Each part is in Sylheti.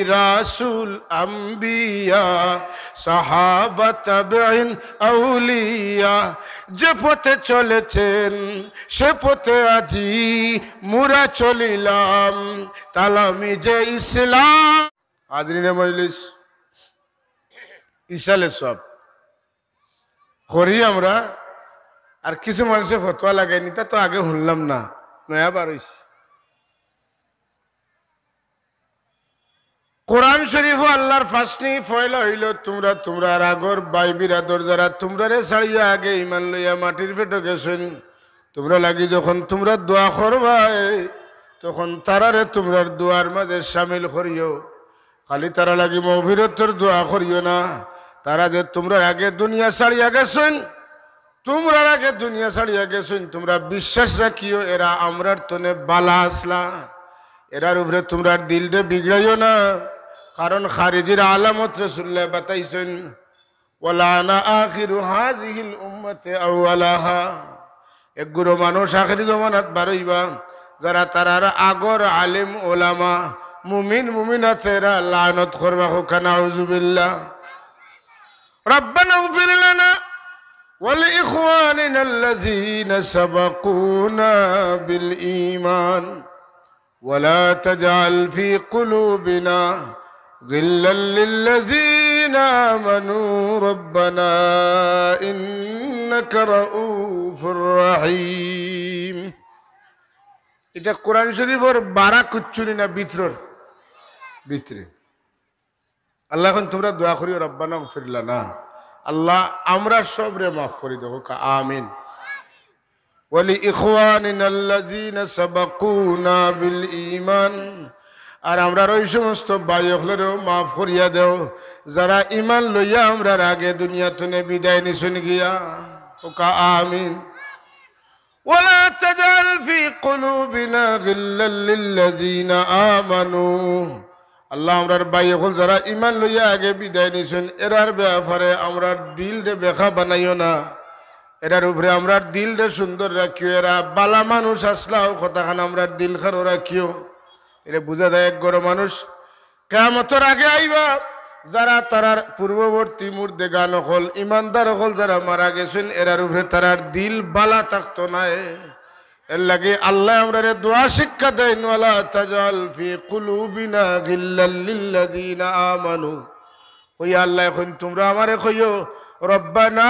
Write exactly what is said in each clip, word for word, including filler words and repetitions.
রাসুল আম্বিয়া, সাহাবা তাবেইন আউলিয়া, যে পথে চলেছেন সে পথে আজি মুরা চলিলাম, তালামি যে ইসলাম। হাজিরিনে মজলিস, ইসালে সব করি আমরা। আর কিছু মানুষে ফতোয়া লাগাইনি, তা তো আগে শুনলাম না, নয়া বার হইছে। কোরআন শরীফও আল্লাহর ফাসনি পয়লা হইল, তোমরা, তোমরার আগর ভাই বিরাদর যারা তোমরারে ছাড়িয়া আগে ইমান লইয়া মাটির পেটো গেছইন, তোমরা লাগি যখন তোমরা দোয়া করবায়, তখন তারারে তোমরার দোয়ার মাঝে শামিল করিও। খালি তারা লাগি মগফিরতর দোয়া করিও না, তারা যে তোমরার আগে দুনিয়া ছাড়িয়া গেছইন, তোমরার আগে দুনিয়া ছাড়িয়া গেছইন, তোমরা বিশ্বাস রাখিও, এরা আমরার তনে বালা আছলা। এরার উপরে তোমরার দিলরে বিগড়াইও না, কারণ খারিজির আলামত রাসুলুল্লায় বাতাইছইন, "ওয়ালাআনা আখিরু হাযিহিল উম্মতি আউয়ালাহা।" এক গুরু মানুষ আখেরি জমানাত বার হইবা, যারা তারার আগর আলিম ওলামা, মুমিন মুমিনাত এরা লানত করবা, কউক্কা নাউজুবিল্লাহ। ربنا اغفر لنا ولإخواننا الذين سبقونا بالإيمان ولا تجعل في قلوبنا غلا للذين آمنوا ربنا إنك رؤوف رحيم. এটা কোরআন শরীফর বারা কুচ্চুনি না ভিতরর? ভিতরে। আল্লাহ, এখন তোমরা দোয়া করিও, "রব্বানা গফির লানা।" আল্লাহ, আমরা সবরে মাফ করি দেও, কউক্কা আমিন। "ওয়ালি ইখওয়ানিনা আল্লাযীনা সাবাকুনা বিল ঈমান।" আর আমরার ওই সমস্ত ভাই অকলরেও মাফ করিয়া দেও, যারা ইমান লইয়া আমরার আগে দুনিয়া তনে বিদায় নিছইন গিয়া, কউক্কা আমিন। ولا تجعل في قلوبنا غلا للذين آمنوا। আল্লাহ, আমরার ভাই অকল যারা ইমান লইয়া আগে বিদায় নিছইন, এরার ব্যাপারে আমরার দিলরে বেকা বানাইও না, এরার উপরে আমরার দিলরে সুন্দর রাখিও। এরা বালা মানুষ আছলা, অউ কথাখান আমরার দিলখানো রাখিও। এরে বুঝা যায় এক ঘরর মানুষ কিয়ামতর আগে আইবা, যারা তারার পূর্ববর্তী মুর্দেগান অকল, ইমানদার অকল যারা মারা গেছইন, এরার উপরে তারার দিল বালা থাকতো নায়। এর লাগি আল্লায় আমরারে দোয়া শিক্ষা দেইন, "ওয়ালা তাজআল ফি কুলুবিনা গিল্লাল লিল্লাযীনা আমানু।" কইয়া আল্লায় কইন, "তোমরা আমারে কইও, রব্বানা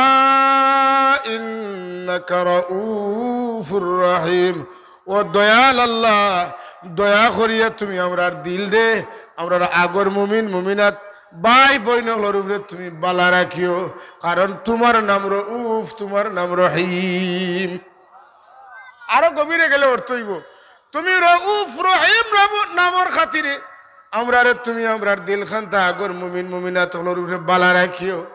ইন্নাকা রাউফুর রাহিম।" ও দয়াল আল্লাহ, দয়া করিয়া তুমি আমরার দিলরে, আমরার আগর মুমিন মুমিনাত ভাই বইন অকলর উপরে তুমি বালা রাখিও, কারণ তুমার নাম রউফ, তুমার নাম রহিম। আরো গভীরে গেলে অর্থ অইবো, তুমি রউফ রহিম নাম-, নামর খাতিরে আমরারে তুমি আমরার দিলখান্তা আগর মুমিন মুমিনাত অকলর উপরে বালা রাখিও।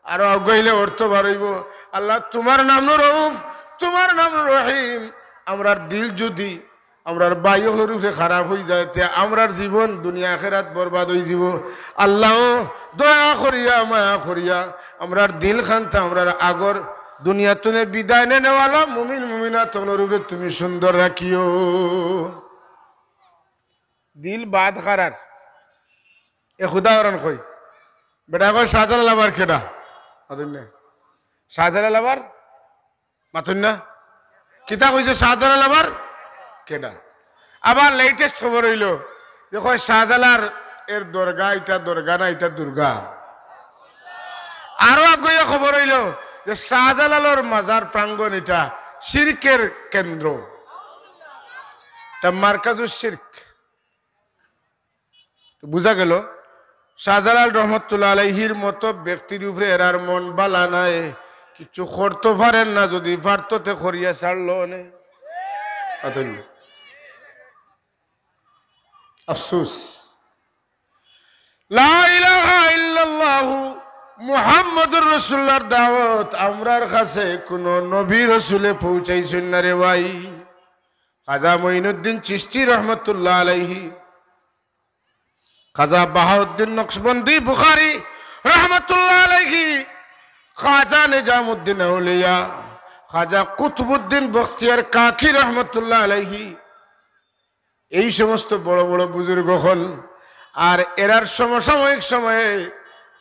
আরো আগুয়াইলে অর্থ বার অইবো, আল্লাহ, তুমার নাম রউফ, তুমার নাম রহিম, আমরার দিল যুদি আমরার ভাই অকলর উপরে খারাপ অইযায়, তে আমরার জীবন দুনিয়া আখেরাত বরবাদ অইযিবো। আল্লাহ, দয়া করিয়া, মায়া করিয়া আমরার দিলখান্তা আমরার আগর দুনিয়া তনে বিদায় নেনেওয়ালা মুমিন মুমিনাত অকলর উপরে তুমি সুন্দর রাখিও। দিল বাদ কারার। এক উদাহরণ কই, বেটায় কয়, "শাহজালাল আবার কেডা?" মাতইন না। শাহজালাল আবার মাতইন না। কিতা কইছে, "শাহজালাল আবার কেডা?" আবার latest খবর অইলো যে কয়, "শাহজালাল এর দরগা, ইটা দরগা না, ইটা দুর্গা।" আরো আগুয়াইয়া খবর অইলো যে শাহজালালর মাজার প্রাঙ্গণ ইটা শিরকের কেন্দ্র, ইটা মারকাজুশ শিরক। তো বুঝা গেল, শাহজালাল রহমতুল্লাহ আলাইহির মতো ব্যক্তির উপরে এরার মন বালা নায়, কিচ্ছু করতো পারেন না, যুদি পারতো তে করিয়া ছাড়লো অনে। আতন। আফসোস। লা ইলাহা ইল্লাল্লাহু মুহাম্মাদুর রাসূলুল্লাহর দাওয়াত আমরার কাছে কুনু নবী রাসূলে পৌঁছাইছইন না রে ভাই। খাজা মঈনুদ্দিন চিশতি রহমতুল্লাহ আলাইহি, খাজা বাহাউদ্দিন নকশবন্দি বুখারী রহমতুল্লাহ আলাইহি, খাজা নিজামুদ্দিন আউলিয়া, খাজা কুতুবুদ্দিন বখতিয়ার কাকি রহমতুল্লাহ আলাইহি, এই সমস্ত বড় বড় বুজুর্গ অকল আর এরার সমসাময়িক সময়ে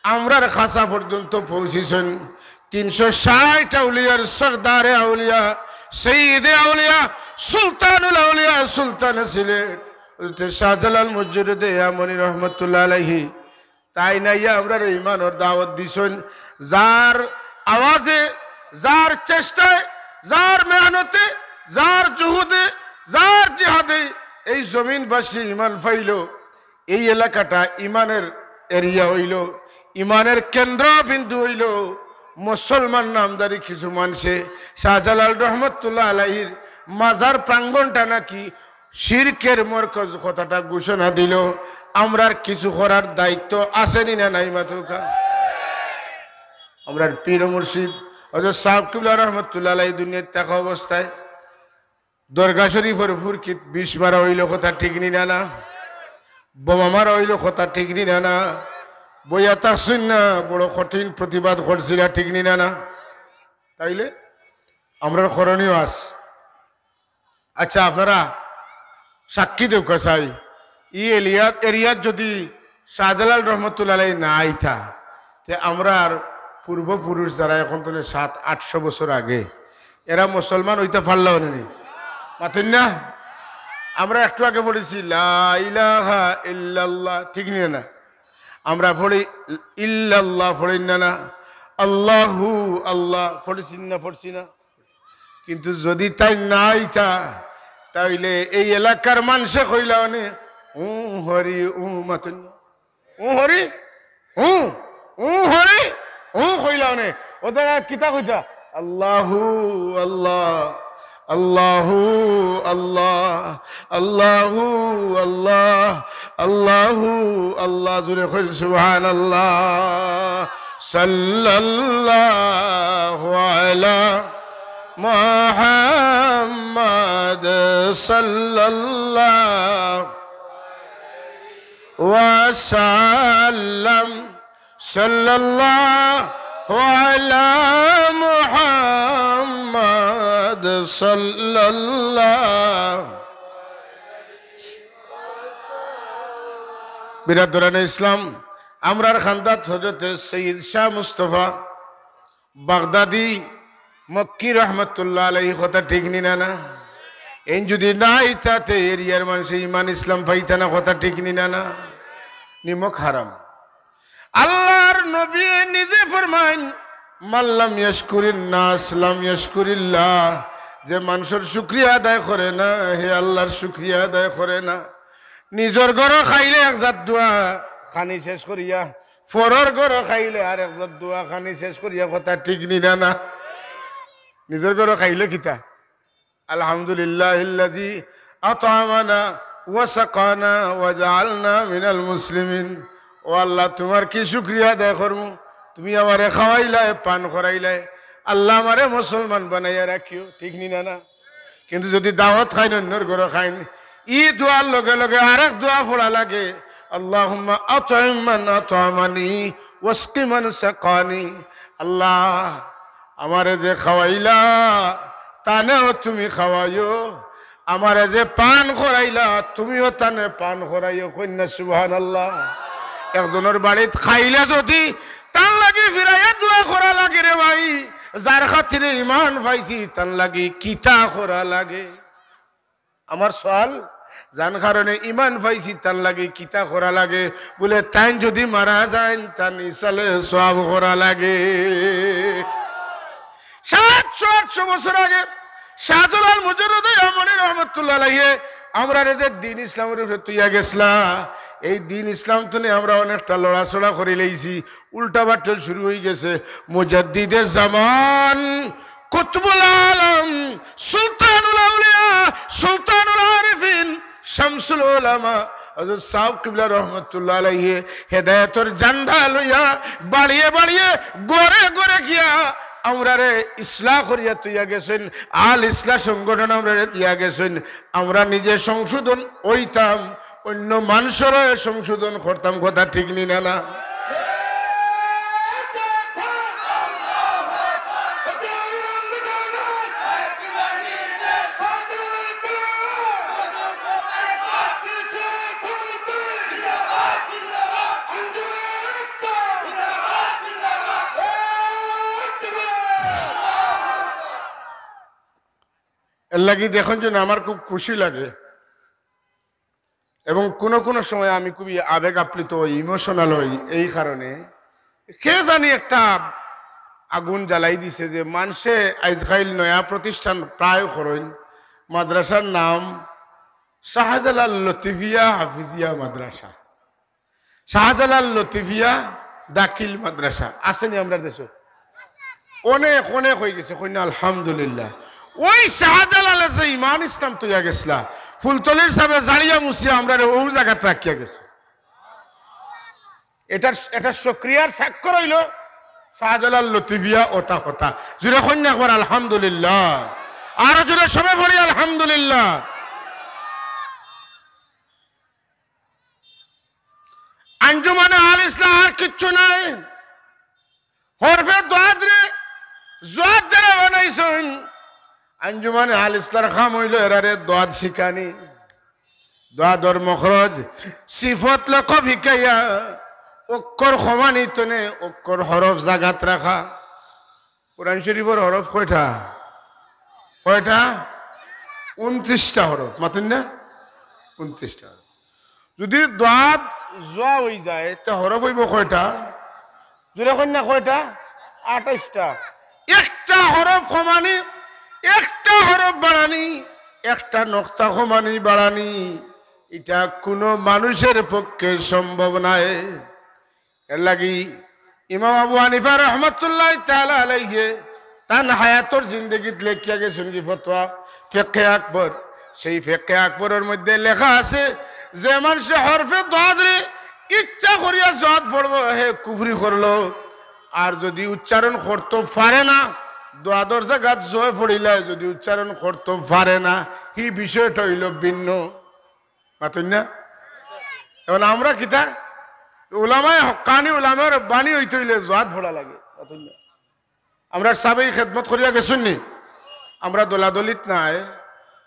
আমরার খাসা পর্যন্ত পৌঁছিছইন তিনশো ষাইট আউলিয়ার সর্দারে আউলিয়া, সৈয়দে আউলিয়া, সুলতানুল আউলিয়া, সুলতানে সিলেট হযরতে শাহজালাল মুজাররদে ইয়ামনি রহমতুল্লাহ আলাইহি। তাইন আইয়া আমরারে ইমানর দাওয়াত দিছইন। যার আওয়াজে, যার চেষ্টায়, যার মেহনতে, যার জুহুদে, যার জিহাদে এই জমিনবাসী ইমান পাইল, এই এলাকাটা ইমানের এরিয়া অইল, ইমানের কেন্দ্রবিন্দু অইল মুসলমান নামধারী কিছু মানষে শাহজালাল রহমতুল্লাহ আলাইহির মাজার প্রাঙ্গণটা নাকি শিরকের মরকজ কথাটা ঘোষণা দিল। আমরার কিছু করার দায়িত্ব আছে নি না নাই মাতুক্কা? আমরার পীর ও মুর্শিদ হযরত সাব কিবলা রহমতুল্লাহ আলাইহি দুনিয়াত থাকা অবস্থায় দরগা শরীফর ফুরকিত বিষ মারা অইল, কথা ঠিক নি না না? বোমা মারা অইল, কথা ঠিক নি না না? বইয়া থাকছইন না, বড় কঠিন প্রতিবাদ করছিলা, ঠিক নি না না? তাইলে আমরার করণীয় আছে। আচ্ছা, আপনারা সাক্ষী দেউক্কা চাই, ই এলিয়াত, এরিয়াত যদি শাহজালাল রহমতুল্লাহ আলাইহি না আইতা, তে আমরার পূর্বপুরুষ যারা এখন তনে সাত আটশো বছর আগে, এরা মুসলমান অইতা পারলা অনে নি? মাতইন না? আমরা একটু আগে পড়ছি, "লা ইলাহা ইল্লাল্লাহ", ঠিক নি না? আমরা পড়ি ইল্লাল্লাহ, পড়ি না না? আল্লাহু আল্লাহ, পড়ছি না, পড়ছি না? কিন্তু যদি তাইন না আইতা, তাইলে এই এলাকার মানষে কইলা অনে, "উ হরি, উ।" মাতইন না? "উ হরি, উ, উ হরি, উ" কইলা অনে। ও তারা কিতা কইতা? "আল্লাহু আল্লাহ, আল্লাহু আল্লাহ, আল্লাহু আল্লাহ, আল্লাহু আল্লাহ।" জোরে কইন সুবহানাল্লাহ। সাল্লাল্লাহু আলা মুহাম্মদ সাল্লাল্লাহু ওয়া সাল্লাম। সাল্লাল্লাহু আলা মুহাম্মদ সাল্লাল্লাহু। বিরাদরানে ইসলাম, আমরার খান্দাত হযরতে সৈয়দ শাহ মুস্তফা বাগদাদি মক্কি রহমতুল্লাহ আলাইহি, কথা ঠিক নি না না? এইন যদি না আইতা তে এরিয়ার মানষে ইমান ইসলাম পাইতা না, কথা ঠিক নি না না? নিমক হারাম। আল্লাহর নবী নিজে ফরমাইন, "মান লাম ইয়াশকুরিন নাস লাম ইয়াশকুরিল্লাহ।" যে মানষর শুকরিয়া আদায় করে না, হে আল্লাহর শুকরিয়া আদায় করে না। নিজর ঘরো খাইলে এক জাত দোয়া খানি শেষ করিয়া, পরর ঘরো খাইলে আর এক জাত দোয়া খানি শেষ করিয়া, কথা ঠিক নি না না? নিজর ঘরো খাইলে কিতা? আলহামদুলিল্লাহিল্লাযী আতআমানা ওয়া সাকানা ওয়া জাআলনা মিনাল মুসলিমিন। ও আল্লাহ, তুমার কি শুকরিয়া আদায় করমু? তুমি আমারে খাওয়াইলায়, পান করাইলায়। আল্লাহ, আমারে মুসলমান বানাইয়া রাখিও। ঠিক নি না না? কিন্তু যদি দাওয়াত খাইন, অন্যর ঘরো খাইন, ই দোয়ার লগে লগে আরেক দোয়া পড়া লাগে, "আল্লাহুম্মা আতইম মান আতআমানি ওয়াসকি মান সাকানি।" আল্লাহ, আমারে যে খাওয়াইলা, তানেও তুমি খাওয়াইও, আমারে যে পান করাইলা, তুমিও তানে পান করাইও। কইন না সুবহানাল্লাহ। একজনর বাড়িত খাইলা যদি, তান লাগি ফিরাইয়া দোয়া করা লাগে রে ভাই। যার খাতিরে ইমান পাইছি, তান লাগি কিতা করা লাগে? আমার সওয়াল, যান কারণে ইমান পাইছি, তান লাগি কিতা করা লাগে? বুলে, তাইন যদি মারা যাইন, তান ইসালে সওয়াব করা লাগে। সাতশো আটশো বছর আগে শাহজালাল মুজাররদে ইয়ামনি রহমতুল্লাহ আলাইহি আমরারে যে দ্বীন ইসলামর উপরে তুইয়া গেছলা, এই দ্বীন ইসলাম তনে আমরা অনেকটা লড়াচড়া করি লইছি, উল্টা বাটল শুরু অই গেছে। মুজাদ্দিদে জামান, কুতবুল আলম, সুলতানুল আউলিয়া, সুলতানুল আরিফিন, শামসুল উলামা, হযরত সাব কিবলা রহমতুল্লাহ আলাইহি হেদায়েতর ঝান্ডা লইয়া বাড়িয়ে বাড়িয়ে ঘরে ঘরে গিয়া আমরারে ইসলাহ করিয়া তুইয়া গেছইন, আল ইসলাহ সংগঠন আমরারে দিয়া গেছইন। আমরা নিজে সংশোধন অইতাম, অন্য মানষরে সংশোধন করতাম, কথা ঠিক নি না না? এর লাগি দেখইন যেন আমার খুব খুশি লাগে, এবং কোনো কোনো সময় আমি খুবই আবেগ আপ্লুত হই, ইমোশনাল হই। এই কারণে কে জানি একটা আগুন জ্বালাই দিছে যে মানষে আইজকাইল নয়া প্রতিষ্ঠান প্রায় করইন, মাদ্রাসার নাম শাহজালাল লতিফিয়া হাফিজিয়া মাদ্রাসা। শাহজালাল লতিফিয়া দাখিল মাদ্রাসা আছে নি আমরার দেশো? অনেক, অনেক অই গেছে, কইন না আলহামদুলিল্লাহ। ওই শাহজালালে যে ইমান ইসলাম থইয়া গেছলা, ফুলতলির সাবে জারিয়া মুছিয়া আমরারে অউ জাগাত রাখিয়া গেছে। এটার, এটার শুকরিয়ার স্বাক্ষর অইলো শাহজালাল লতিফিয়া অতা কথা। জুরে কইন না একবার আলহামদুলিল্লাহ, আরো জুরে সবে পড়ি আলহামদুলিল্লাহ। আঞ্জুমানে আল ইসলাহ আর কিচ্ছু নাই। হরফে দোয়াদরে জোয়াদ যারা বানাইছইন, আঞ্জুমানে আল ইসলাহর কাম অইলো এরারে দোয়াদ শিখানি। দোয়াদর মখরজ, সিফত, লকব হিকাইয়া, অক্ষর কমানি তনে, অক্ষর হরফ জাগাত রাখা। কোরআন শরীফর হরফ কয়টা? কয়টা? ঊনত্রিশটা হরফ, মাতইন না? ঊনত্রিশটা হরফ। যদি দোয়াদ জোয়া অই যায়, তে হরফ অইবো কয়টা? জুরে কইন না কয়টা? আঠাইশটা। একটা হরফ কমানি, একটা হরফ বাড়ানি, একটা নক্তা কমানি বাড়ানি, ইটা কুনু মানুষের পক্ষে সম্ভব নায়। এর লাগি ইমাম আবু হানিফা রহমতুল্লাহ তাআলা আলাইহি তান হায়াতর জিন্দেগিত লেখিয়া গেছইন কি ফতোয়া, ফিকহে আকবর। সেই ফিকহে আকবরর মধ্যে লেখা আছে, যে মানষে হরফে দোয়াদরে ইচ্ছা করিয়া জোয়াদ পড়বো, হে কুফরি করলো। আর যদি উচ্চারণ করতো পারে না, দোয়াদর জাগাত জয় পড়িলায়, যদি উচ্চারণ করতো পারে না, হি বিষয়টা অইলো ভিন্ন। মাতইন না? এখন আমরা কিতা? উলামায়ে হক্কানি, উলামায়ে রব্বানি অইতে অইলে জোয়াদ পড়া লাগে। মাতইন না? আমরার সাবেই খেদমত করিয়া গেছইন নি? আমরা দলাদলিত নাই।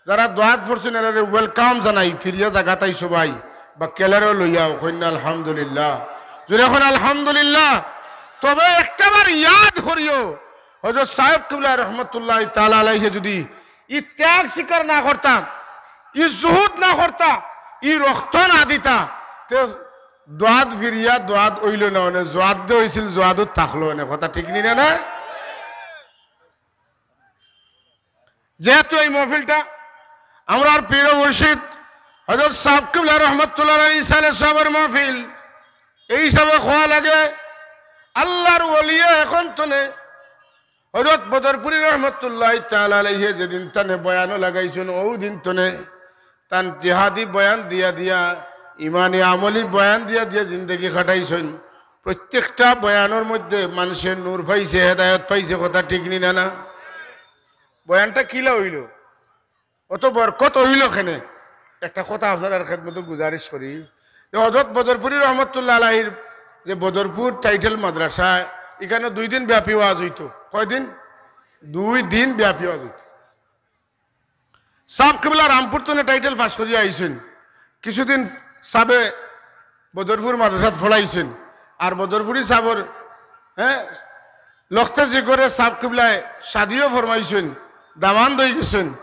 যারা দোয়াদ পড়ছইন, এরারে ওয়েলকাম জানাই, ফিরিয়া জাগাত আইছো ভাই, বা কেলারও লইয়াও, কইন না আলহামদুলিল্লাহ। জুরে কইন আলহামদুলিল্লাহ। তবে একটাবার ইয়াদ করিও, হযরত সাহেব কিবলা রহমতুল্লাহ তাআলা আলাইহি যদি ই ত্যাগ স্বীকার না করতা, ই জুহুদ না করতা, ই রক্ত না দিতা, তে দোয়াদ ফিরিয়া দোয়াদ অইলো না, অনে জোয়াদ দে অইছিল, জোয়াদও থাকলো অনে। কথা ঠিক নি না, না? যেহেতু এই মহফিলটা আমরার পীর ও মুর্শিদ হযরত সাহেব কিবলা রহমতুল্লাহ আলাইহি ইসালে সাহেবের মহফিল, এই হিসাবে কওয়া লাগে, আল্লাহর ওলিয়ে এখন তনে হযরত বদরপুরি রহমতুল্লাহ তাআলা আলাইহি যেদিন তানে বয়ানও লাগাইছইন, অউ দিন তনে তান জিহাদি বয়ান দিয়া দিয়া, ইমানি আমলি বয়ান দিয়া দিয়া জিন্দেগি কাটাইছইন। প্রত্যেকটা বয়ানর মধ্যে মানষে নূর পাইছে, হেদায়েত পাইছে, কথা ঠিক নি না, না? বয়ানটা কিলা অইলো? অত বরকত অইলো কেনে? একটা কথা আপনারার খেদমতো গুজারিশ করি, যে হযরত বদরপুরি রহমতুল্লাহ আলাইহির যে বদরপুর টাইটেল মাদ্রাসা, ইখানো দুই দিন ব্যাপী ওয়াজ অইতো। কয়দিন? দুই দিন ব্যাপী ওয়াজ অইতো। সাব কিবলা রামপুর তনে টাইটেল পাশ করিয়া আইছইন। কিছুদিন সাবে বদরপুর মাদ্রাসাত পড়াইছইন। আর বদরপুরি সাবর, হ্যাঁ, লখতে জিগরে সাব কিবলায় শাদিও ফরমাইছইন, দামান দই গেছইন।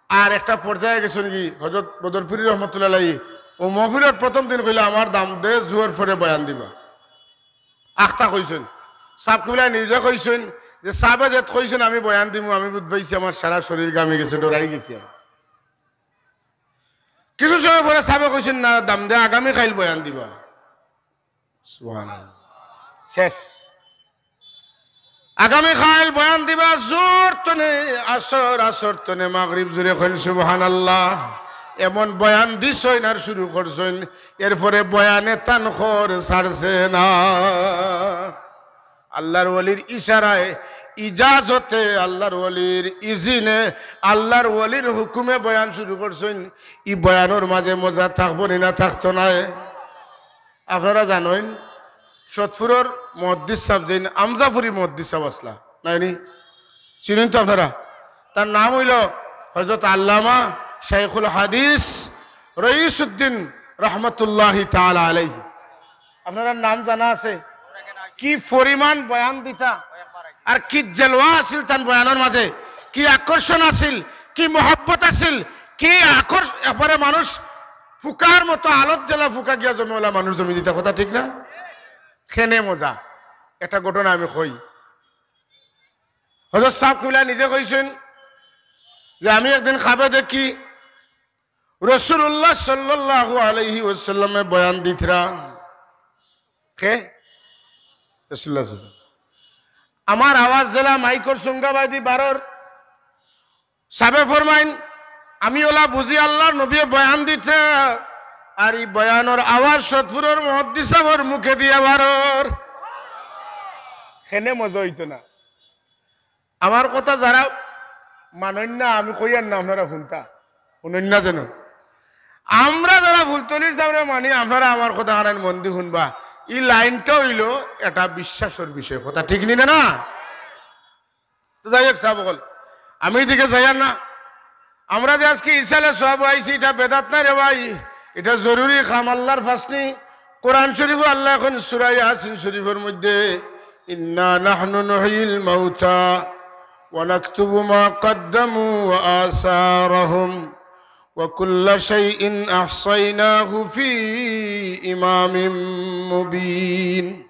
আর একটা পর্যায়ে গেছইন কি হযরত বদরপুরি রহমতুল্লাহ আলাইহি, অউ মহফিলর প্রথম দিন কইলা, "আমার দাম দে, জুহর পরে বয়ান দিবা।" আখতা কইছইন। সাব কিবলায় নিজে কইছইন যে, "সাবে যেত কইছইন আমি বয়ান দিমু, আমি বুঝ পাইছি আমার সারা শরীর ঘামি গেছে, ডরাই গেছি আমি।" কিছু সময় পরে সাবে কইছইন, "না, দাম দে, আগামী কাইল বয়ান দিবা।" সুবহানাল্লাহ। শেষ। আগামী কাইল বয়ান দিবা জোহর তনে আসর, আসর তনে মাগরিব, জুরে কইন সুবহানাল্লাহ। এমন বয়ান দিছইন আর শুরু করছইন, এরপরে বয়ানে তান খর ছাড়ছে না। আল্লাহর ওলির ইশারায়, ইজাজতে, আল্লাহর ওলির ইজিনে, আল্লাহর ওলির হুকুমে বয়ান শুরু করছইন। ই বয়ানর মাঝে মজা থাকবো নি না থাকতো নায়? আপনারা জানইন, সতপুরর মুহাদ্দিস সাব যেইন আমজাপুরি মুহাদ্দিস সাব আছলা, নায়নি? চিনইন তো আপনারা? তার নাম অইলো হযরত আল্লামা শাইখুল হাদিস রইসুদ্দিন রহমতুল্লাহি তাআলা আলাইহি। আপনারার নাম জানা আছে? কি পরিমাণ বয়ান দিতা, আর কি জেলওয়া আছিল তান বয়ানর মাঝে, কি আকর্ষণ আছিল, কি মহব্বত আছিল, কি আকর্ষ-, একবারে মানুষ ফুকার মতো আলত জেলা ফুকা গিয়া জমে ওলা মানুষ জমি দিতা, কথা ঠিক না? খেনে মজা। একটা ঘটনা আমি কই। হযরত সাহেব কিবলা নিজে কইছেন যে আমি একদিন খাবে দেখি রাসূলুল্লাহ সাল্লাল্লাহু আলাইহি ওয়াসাল্লামে বয়ান দিতরা। কে? রাসূলুল্লাহ সাল্লাল্লাহু আলাইহি ওয়াসাল্লাম। আমার আওয়াজ জেলা মাইকর সুঙ্গাবাদি বারর। সাবে ফরমাইন, আমি ওলা বুঝি আল্লাহর নবী বয়ান দিতরা, আর ই বয়ানর আওয়াজ সতপুরর মুহাদ্দিস সাবর মুখে দিয়া বারর। খেনে মজা অইতো না। আমার কথা যারা মানইন না, আমি কইয়ার না, আপনারা হুনতা, হুনইন না যেন। আমরা যারা ফুলতলির সাবরে মানি, আপনারা আমার কথা হারান মন দি হুনবা। ই লাইনটা অইলো এটা বিশ্বাসর বিষয়, কথা ঠিক নি না? তো যাই হোক, সাব অকল, আমি এদিকে যাইয়ার না। আমরা যে আজকে ইসালে সওয়াব আইছি, এটা বেদাত না রে ভাই, এটা জরুরি কাম আল্লাহর ফাসনি। কোরআন শরীফও আল্লাহ এখন সূরা ইয়াসিন শরীফর মধ্যে, "ইন্না নাহনু নুহয়িল মাউতা ওয়া নাকতুবু মা কদ্দামু ওয়া আসারাহুম ওয়া কুল্লা শাইইন আহসাইনাহু ফি ইমামিম মুবিন।"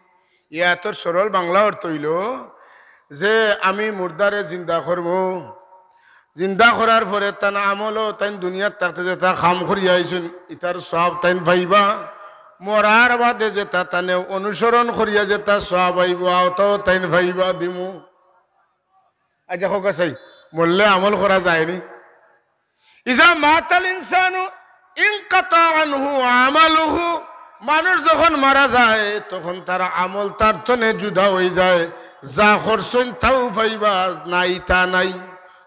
ইয়াতর সরল বাংলা অর্থ অইলো যে আমি মুর্দারে জিন্দা করমু, জিন্দা করার পরে তান আমলও তাইন দুনিয়াত থাকতে যেতা কাম করিয়া আইছইন, ইতার সওয়াব তাইন পাইবা। মরার বাদে যেতা তানে অনুসরণ করিয়া যেতা সওয়াব আইবো, অতাও তাইন পাইবা দিমু। আচ্ছা, হোক আছে, মরলে আমল করা যায়নি? ইজা মাতাল ইনসানু ইনকাতা আনহু আমালুহু। মানুষ যখন মারা যায়, তখন তার আমল তার তনে জুদা অই যায়। যা করছইন তাও পাইবা, নাই তা নাই।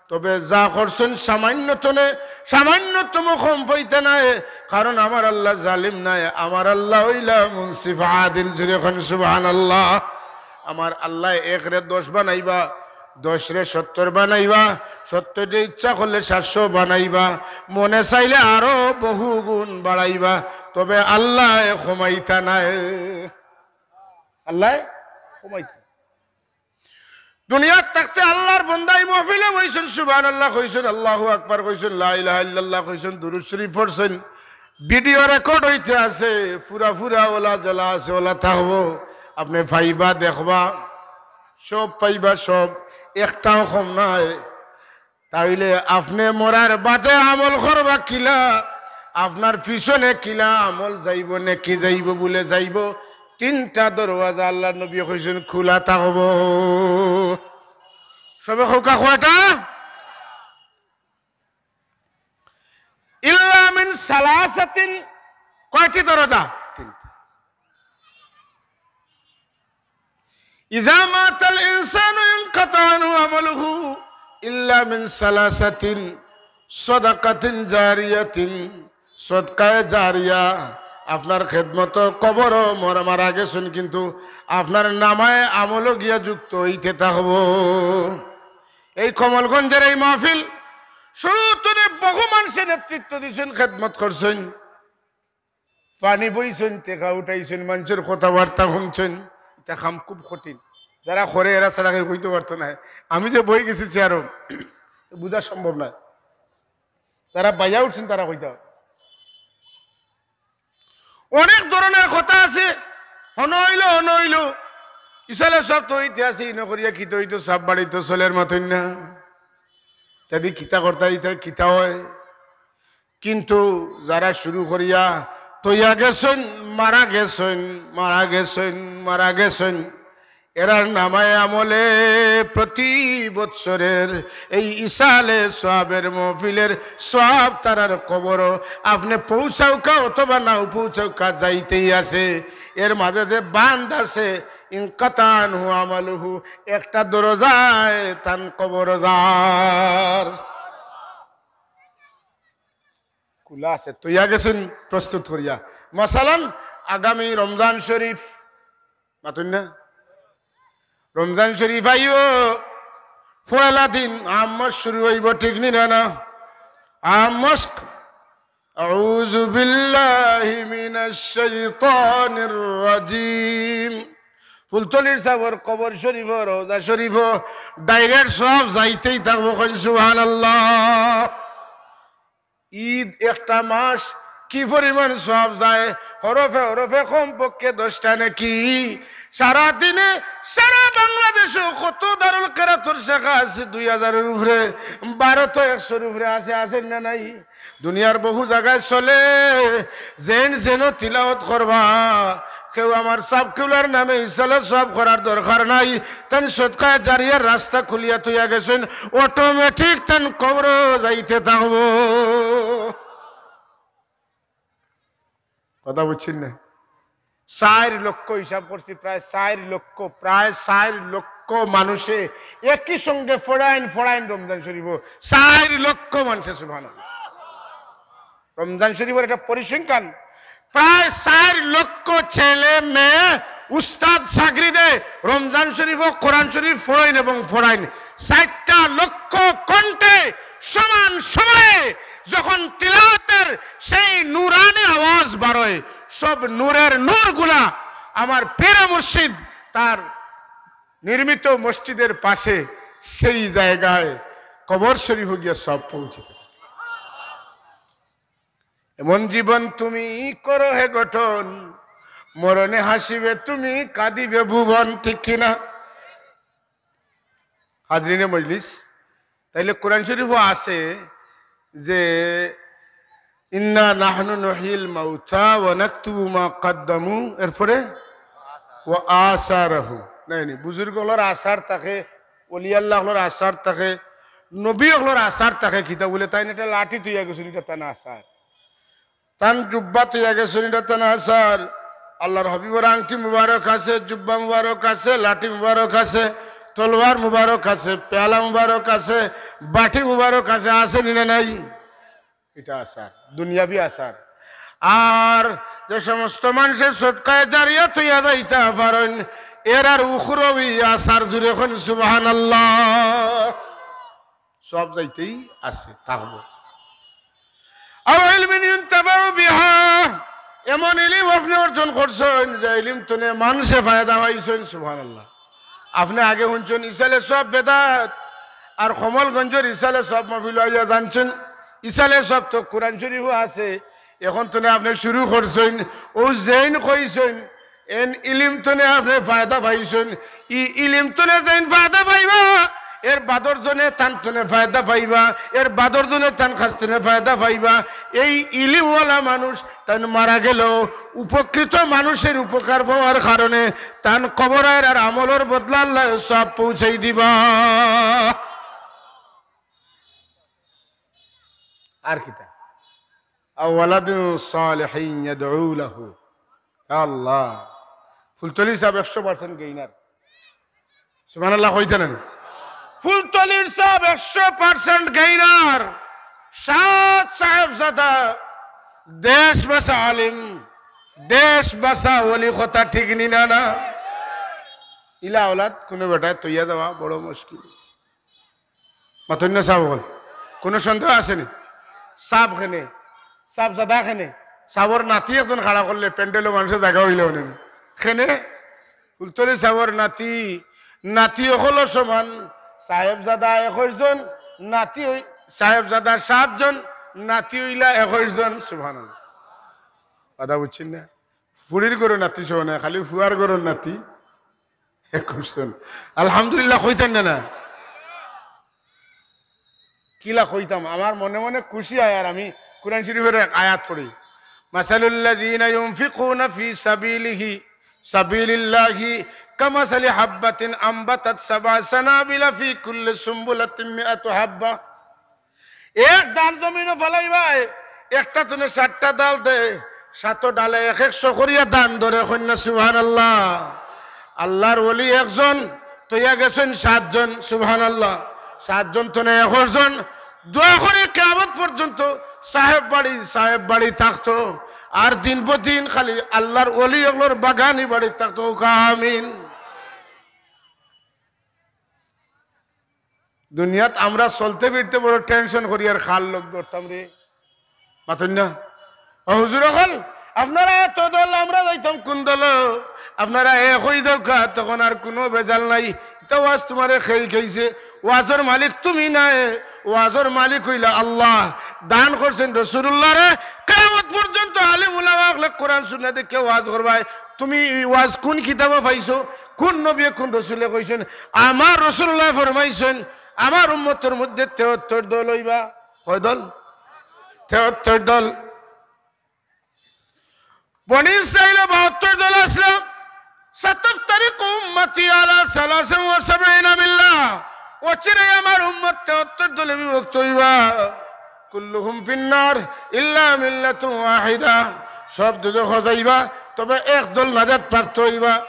তবে যা করছইন সামান্য তনে, সামান্যতম কম পাইতা নায়, কারণ আমার আল্লাহ জালিম নায়, আমার আল্লাহ অইলা মুনসিফ আদিল। জুরে কইন সুবহানাল্লাহ। আমার আল্লাহ একরে দশ বানাইবা, দশরে সত্তর বানাইবা, সত্তররে ইচ্ছা করলে সাতশো বানাইবা, মনে চাইলে আরো বহু গুণ বাড়াইবা, তবে আল্লাহ কমাইতা নায়। আল্লাহ কমাইতা। দুনিয়াত থাকতে আল্লাহর বন্দা ই মহফিলে বইছইন, সুবহানাল্লাহ কইছইন, আল্লাহু আকবার কইছইন, লা ইলাহা ইল্লাল্লাহ কইছইন, দুরূদ শরীফ পড়ছইন, ভিডিও রেকর্ড অইতে আছে, পুরা পুরা ওলা জেলা আছে, ওলা থাকবো, আপনে পাইবা, দেখবা, সব পাইবা, সব, একটাও কম নাই। তাইলে আপনে মরার বাদে আমল করবা কিলা, আপনার পিছনে কিলা আমল যাইবো, নেকি যাইবো, বুলে যাইবো, তিনটা দরওয়াজা আল্লাহর নবী কইছইন খুলা থাকবো। সবে কউক্কা কয়টা? ইল্লা মিন সালাসাতিন, কয়টি দরজা? তিনটা। ইজা মাতাল ইনসানু ইনকাতা আনহু আমালুহু ইল্লা মিন সালাসাতিন, সাদাকাতিন জারিয়াতিন, সদকায়ে জারিয়া, আপনার খেদমত কবরো মরা, মারা গেছইন, কিন্তু আপনার নামায়ে আমলও গিয়া যুক্ত অইতে থাকবো। এই কমলগঞ্জের এই মাহফিল শুরু তনে বহু মানষে নেতৃত্ব দিছইন, খেদমত করছইন, পানি বইছইন, টেকা উঠাইছইন, মানষর কথাবার্তা হুনছইন। ইতা কাম খুব কঠিন, যারা করে এরা ছাড়া কেউ কইতো পারতো নায়। আমি যে বই গেছি চেয়ারো, বুঝা সম্ভব নায়। যারা বাইয়া উঠছইন তারা কইতা। অনেক ধরনের কথা আছে, হনো অইলো, হনো অইলো। ইসালে সব তো ইতিহাসে ইনো করিয়া কিতা অইতো, সব বাড়িত চলের মাতইন না। তাদি কিতা করতা, ইতা কিতা অয়? কিন্তু যারা শুরু করিয়া তইয়া গেছইন, মারা গেছইন, মারা গেছইন, মারা গেছইন, এরার নামায়ে আমলে প্রতি বৎসরের এই ইসালে সওয়াবের মহফিলের সওয়াব তারার কবরো আপনে পৌঁছাউক্কা অথবা নাও পৌঁছাউক্কা যাইতেই আছে। এর মাঝে যে বান্দ আছে, ইনকাতা আনহু আমালুহু, একটা দরজায় তান কবর যার। খুলা আছে, তইয়া গেছইন প্রস্তুত করিয়া। মাসালান, আগামী রমজান শরীফ, মাতইন না? রমজান শরীফ আইবো, পয়লা দিন আম মাস শুরু অইবো, ঠিক নি না? না, আম মাস। أعوذ بالله من الشيطان الرجيم. ফুলতলির সাবর কবর শরীফ, রওজা শরীফ, direct সব যাইতেই থাকবো। কইন সুবহানাল্লাহ। ঈদ একটা মাস, কি পরিমাণ সব যায়, হরফে হরফে কমপক্ষে দশটা নাকি। সারা দিনে সারা বাংলাদেশো কত দারুল কেরাতর শাখা আছে, দুই হাজারের উপরে, বারো তো একশোর উপরে আছে, আছে না নাই? দুনিয়ার বহু জাগায় চলে, যেইন যেন তিলাওত করবা। কেউ আমার সাব কিবলার নামে ইসালে সব করার দরকার নাই, তাইন সদকায়ে জারিয়ার রাস্তা খুলিয়া থইয়া গেছইন, automatic তান কবরো যাইতে থাকবো। কথা বুঝছইন না? চাইর লক্ষ হিসাব করছি, প্রায় চাইর লক্ষ, প্রায় চাইর লক্ষ মানুষে একই সঙ্গে ফড়াইন ফড়াইন রমজান শরীফো। চাইর লক্ষ মানুষে, সুবহানাল্লাহ। রমজান শরীফর একটা পরিসংখ্যান, প্রায় চাইর লক্ষ ছেলে মেয়ে, উস্তাদ শাগরিদে রমজান শরীফো কোরআন শরীফ ফড়াইন এবং ফড়াইন। চাইরটা লক্ষ কণ্ঠে সমান সময়ে যখন তিলাওয়াতের সেই নুরানি আওয়াজ বারয়, সব নূরের নূরগুলা আমার পীর মুর্শিদ তার নির্মিত মসজিদের পাশে সেই জায়গায় কবর শরীফো গিয়া সব পৌঁছিতে থাকে। এমন জীবন তুমি করো হে গঠন, মরণে হাসিবে তুমি, কাঁদিবে ভুবন, ঠিক কি না? হাজিরিনে মজলিস, তাইলে কোরআন শরীফো আছে যে, "ইন্না নাহনু নুহয়িল মাউতা ওয়া নাকতুবু মা কাদ্দামু", এরপরে "ওয়া আসারাহু", নায়নি? বুজুর্গ অকলর আসার থাকে, ওলি আল্লাহ অকলর আসার থাকে, নবী অকলর আসার থাকে। কিতা বুলে, তাইন একটা লাঠি থইয়া গেছইন, ইটা তান আসার। তান জুব্বা থইয়া গেছইন, ইটা তান আসার। আল্লাহর হাবিবর আংটি মুবারক আছে, জুব্বা মুবারক আছে, লাঠি মুবারক আছে, তলোয়ার মুবারক আছে, পেয়ালা মুবারক আছে, বাটি মুবারক আছে, আছে নি না নাই? ইটা আসার, দুনিয়াবি আসার। আর যে সমস্ত মানষে সদকায়ে জারিয়া থইয়া যাইতা পারইন, এরার উখরবি আসার। জুরে কইন সুবহানাল্লাহ। সব যাইতেই আছে, থাকবো। আও ইলমিন ইউনতাফাউ বিহা, এমন ইলিম আপনে অর্জন করছইন যে ইলিম তনে মানষে ফায়দা পাইছইন। সুবহানাল্লাহ। আপনে আগে হুনছইন ইসালে সব বেদাত, আর কমলগঞ্জর ইসালে সব মাহফিলো আইয়া জানছইন ইসালে সব তো কোরআন শরীফো আছে। এখন তনে আপনে শুরু করছইন, অউ যেইন কইছইন, এন ইলিম তনে আপনে ফায়দা পাইছইন, ই ইলিম তনে যেইন ফায়দা পাইবা, এর বাদর জনে তান তনে ফায়দা পাইবা, এর বাদর জনে তান কাছ তনে ফায়দা পাইবা। এই ইলিমওয়ালা মানুষ তাইন মারা গেলেও উপকৃত মানুষের উপকার পাওয়ার কারণে তান কবর আর আমলর বদলা আল্লায় সব পৌঁছাই দিবা। আর কিতা? আও ওয়ালাদিন সালিহিন ইয়াদউ লাহু। ইয়া আল্লাহ, ফুলতলি সাব একশো percent gainer। সুবহানাল্লাহ কইতা নানি? ফুলতলির সাব একশো percent gainer। সাত সাহেবজাদা, দেশ বাসা আলিম, দেশ বাসা ওলি, কথা ঠিক নি না? না, ইলা আওলাদ কুনু বেটায় তইয়া যাওয়া বড় মুশকিল। মাতইন না সাব অকল, কুনু সন্দেহ আছে নি? সাব কেনে, সাহেবজাদা কেনে, সাবর নাতি একজন খাড়া করলে প্যান্ডেলো মানষর জাগা অইলো অনে নি। কেনে? ফুলতলি সাবর নাতি, নাতি অকলও সমান, সাহেবজাদা একুশ জন, নাতি অই-, সাহেবজাদা সাত জন, নাতি অইলা একুশ জন। সুবহানাল্লাহ। কথা বুঝছইন না? ফুড়ির ঘরর নাতি সহ নায়, খালি ফুয়ার ঘরর নাতি একুশ জন। আলহামদুলিল্লাহ কইতা নানি? না, কিলা কইতাম, আমার মনে মনে খুশি অয়, আর আমি কোরআন শরীফর এক আয়াত পড়ি, মাসালুল্লাযীনা ইউনফিকুনা ফি সাবিলিহি, সাবিলিল্লাহি, কামাসালি হাব্বাতিন আম্বাতাত সাবআ সানাবিলা ফি কুল্লি সুম্বুলাতিন মিআতু হাব্বা। এক ধান জমিনো ফালাইবায়, একটা তনে সাতটা ডাল দেয়, সাত ডালে এক একশো করিয়া ধান ধরে। কইন না সুবহানাল্লাহ। আল্লাহর ওলি একজন, তইয়া গেছইন সাতজন। সুবহানাল্লাহ। সাতজন তনে একুশ জন। দোয়া করি কিয়ামত পর্যন্ত সাহেব বাড়ি, সাহেব বাড়ি থাকতো, আর দিন বদিন খালি আল্লাহর ওলি অকলর বাগানি বাড়ি থাকতো। কউক্কা আমিন। দুনিয়াত আমরা চলতে ফিরতে বড় tension করি, আর কার লগ ধরতাম রে? মাতইন না? ও হুজুর অকল, আপনারা এত দল, আমরা যাইতাম কুন দলো? আপনারা এক অই যাউক্কা, তখন আর কুনু বেজাল নাই। ইতা ওয়াজ তুমারে খেই খেইছে, ওয়াজর মালিক তুমি নায়, ওয়াজর মালিক অইলা আল্লাহ। দান করছইন রসুলুল্লাহরে, কিয়ামত পর্যন্ত আলিম উলামা অকলে কোরআন সুন্নাহ দেখিয়া ওয়াজ করবায়। তুমি ই ওয়াজ কুন কিতাবো পাইছো? কুন নবীয়ে কুন রসুলে কইছইন? আমার রসুলুল্লায় ফরমাইছইন, আমার উম্মতর মধ্যে তেহত্তর দল অইবা। কয় দল? তেহত্তর দল। বনি ইসরাইলো বাহাত্তর দল আছলা। সাতাফতারিকু উম্মতি আলা সালাসিন ওয়া সাবঈনা মিল্লা। অচিরেই আমার উম্মত তেহত্তর দলে বিভক্ত অইবা। কুল্লুহুম ফিন্নার ইল্লা মিল্লাতুন ওয়াহিদা। সব দুজখো যাইবা, তবে এক দল নাজাত প্রাপ্ত অইবা।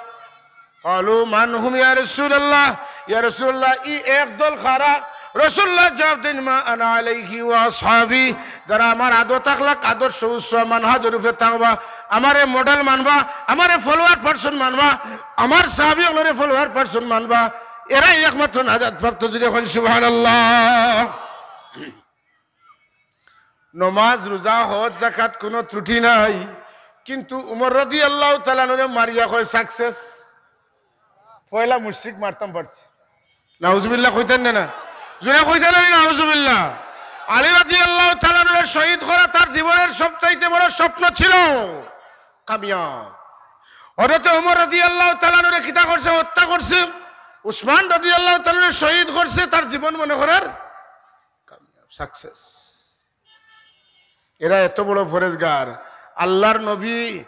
ক্বালু মান হুম ইয়া রাসূলুল্লাহ, ইয়া রাসূলুল্লাহ, ই এক দল কারা? রাসূলুল্লাহ জবাব দেইন, মা আনা আলাইহি ওয়া আসহাবি, যারা আমার আদত আখলাক, আদর্শ, উসওয়া, মানহাজর উপরে থাকবা, আমারে মডেল মানবা, আমারে ফলোয়ার পারসন মানবা, আমার সাহাবী অকলরে ফলোয়ার পারসন মানবা, এরাই একমাত্র নাজাত প্রাপ্ত। জোরে কইন সুবহানাল্লাহ। নমাজ, রোজা, হজ, যাকাত কুনু ত্রুটি নাই, কিন্তু উমর রাদিয়াল্লাহু তাআলা আনহুরে মারিয়া কয় সাকসেস। পয়লা মুশরিক মারতাম পারছি। নাউজুবিল্লাহ কইতেন না, না? জোরে কইতেন না, নাউজুবিল্লাহ। আলী রাদিয়াল্লাহু তাআলা আনহুরে শহীদ করা তার জীবনের সবচাইতে বড় স্বপ্ন ছিল। কামিয়াব। হযরতে উমর রাদিয়াল্লাহু তাআলা আনহুরে কিতা করছে? হত্যা করছে। উসমান রাদিয়াল্লাহু তাআলা আনহুরে শহীদ করছে, তার জীবন মনে করার কামিয়াব, সাকসেস। এরা এত বড় পরেজগার। আল্লাহর নবী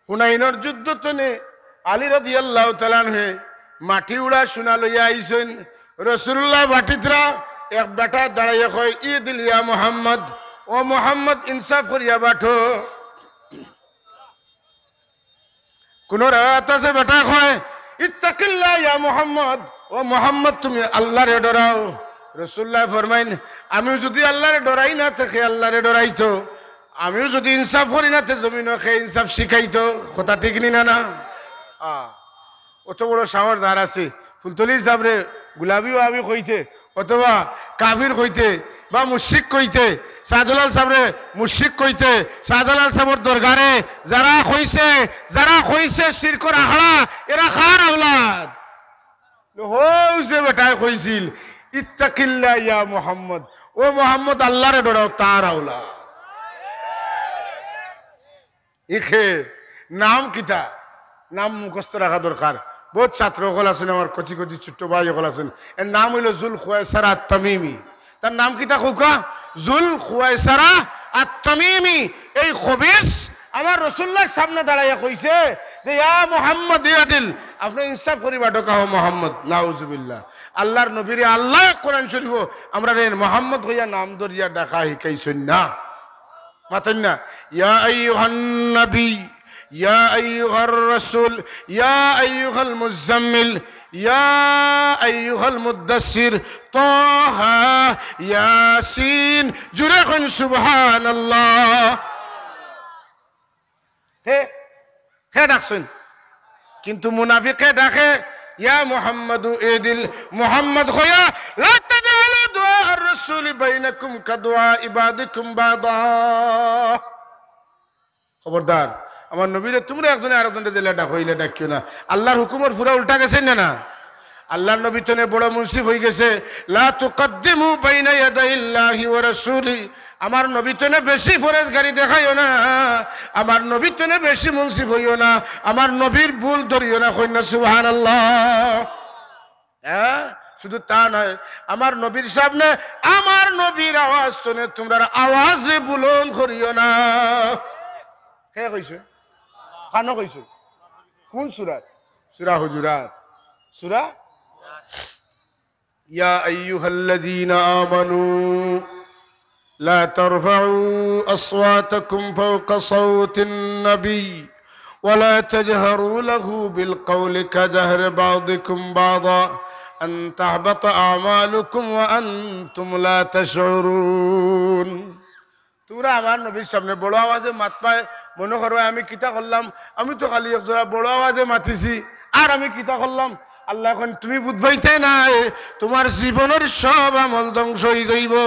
হুনাইনর যুদ্ধ তনে আলী রাদিয়াল্লাহু তাআলা আনহু মাটি উড়া সোনা লইয়া আইছইন। রাসূলুল্লাহ বাটিতরা, এক বেটা দাঁড়াইয়া কয়, "ইদিল ইয়া মুহাম্মদ, ও মুহাম্মদ, ইনসাফ করিয়া বাটো।" কুনু রেওয়ায়াত আছে, বেটায় কয়, "ইত্তাকিল্লাহ ইয়া মুহাম্মদ, ও মুহাম্মদ, তুমি আল্লাহরে ডরাও।" রাসূলুল্লায় ফরমাইন, "আমিও যুদি আল্লাহরে ডরাই না, তে কে আল্লাহরে ডরাইতো? আমিও যুদি ইনসাফ করি না, তে জমিনো কে ইনসাফ শিখাইতো?" কথা ঠিক নি না, না? আ, অত বড় সাহস যার আছে, ফুলতলির সাবরে গুলাবি ওয়াহাবি কইতে, অথবা কাফির কইতে বা মুশরিক কইতে, শাহজালাল সাবরে মুশরিক কইতে, শাহজালাল সাবর দরগারে যারা কইছে, যারা কইছে শিরকর আখড়া, এরা কার আওলাদ? হউ যে বেটায় কইছিল, "ইত্তাকিল্লাহ ইয়া মুহাম্মদ, ও মুহাম্মদ, আল্লাহরে ডরাও, তার আওলাদ।" ইখে নাম কিতা? নাম মুখস্থ রাখা দরকার। বউত ছাত্র অকল আছইন, আমার কচি কচি ছোট্ট ভাই অকল আছইন। এর নাম অইলো জুল খুয়াইসারা আত-তামিমি। তার নাম কিতা কউক্কা? জুল খুয়াইসারা আত-তামিমি। এই খবিস আমার রাসূলুল্লাহর সামনে দাঁড়াইয়া কইছে যে, "ইয়া মুহাম্মদ ইয়াদিল, আপনে ইনসাফ করি বাটো কা ও মুহাম্মদ।" নাউজুবিল্লাহ। আল্লাহর নবীরে আল্লায় কোরআন শরীফো আমরারে মুহাম্মদ কইয়া নাম ধরিয়া ডাকা শিখাইছইন না। মাতইন না, ইয়া আইয়ুহান নবী, ইয়া আইয়ুহার রাসূল, ইয়া আইয়ুহাল মুজাম্মিল, ইয়া আইয়ুহাল মুদ্দাসসির, তাহা, ইয়াসিন। জোরে কইন সুবহানাল্লাহ। হে, হে ডাকছইন। কিন্তু মুনাফিকে ডাকে, "ইয়া মুহাম্মাদু ইদিল", মুহাম্মদ কইয়া, "লা তাজআলু দুআআর রাসূলি বাইনাকুম কাদুআ ইবাদিকুম বাদা।" খবরদার, আমার নবীরে তুমরা একজনে আরকজনরে যেলা ডাকো, ইলা ডাকিও না। আল্লাহর হুকুমর পুরা উল্টা গেছে না, না? আল্লাহর নবী তনে বড় মুনসিফ অইগেছে, "লা তুকাদ্দিমু বাইনা ইয়াদাইল্লাহি ওয়া রাসূলি।" আমার নবী তনে বেশি ফরেজগারি দেখাইও না, আমার নবী তনে বেশি মুনসিফ অইও না, আমার নবীর ভুল ধরিও না, কইন না সুবহানাল্লাহ। হ্যাঁ, শুধু তা নয়, আমার নবীর সামনে আমার নবীর আওয়াজ তনে তুমরার আওয়াজরে বুলন্দ করিও না। কে কইছে? কানো কইছে? কুন সূরাত? সূরা হুজুরাত। সূরা ইয়া আইয়ুহাল্লাযীনা আমানু লা তারফাউ আসওয়াতাকুম ফাওকা সাওতিন নবী ওয়া লা তাজহারু লাহু বিল কাওলি কাজাহরি বা'দিকুম বা'দা আন তাহবাতা আমালুকুম ওয়া আনতুম লা তাশউরুন। তুমরা আমার নবীর সামনে বড় আওয়াজে মাতবায়, মনো করবায় আমি কিতা করলাম, আমি তো খালি একজরা বড় আওয়াজে মাতিছি, আর আমি কিতা করলাম? আল্লায় কইন, তুমি বুঝবায়তে নায়, তুমার জীবনর সব আমল ধ্বংস অইযাইবো।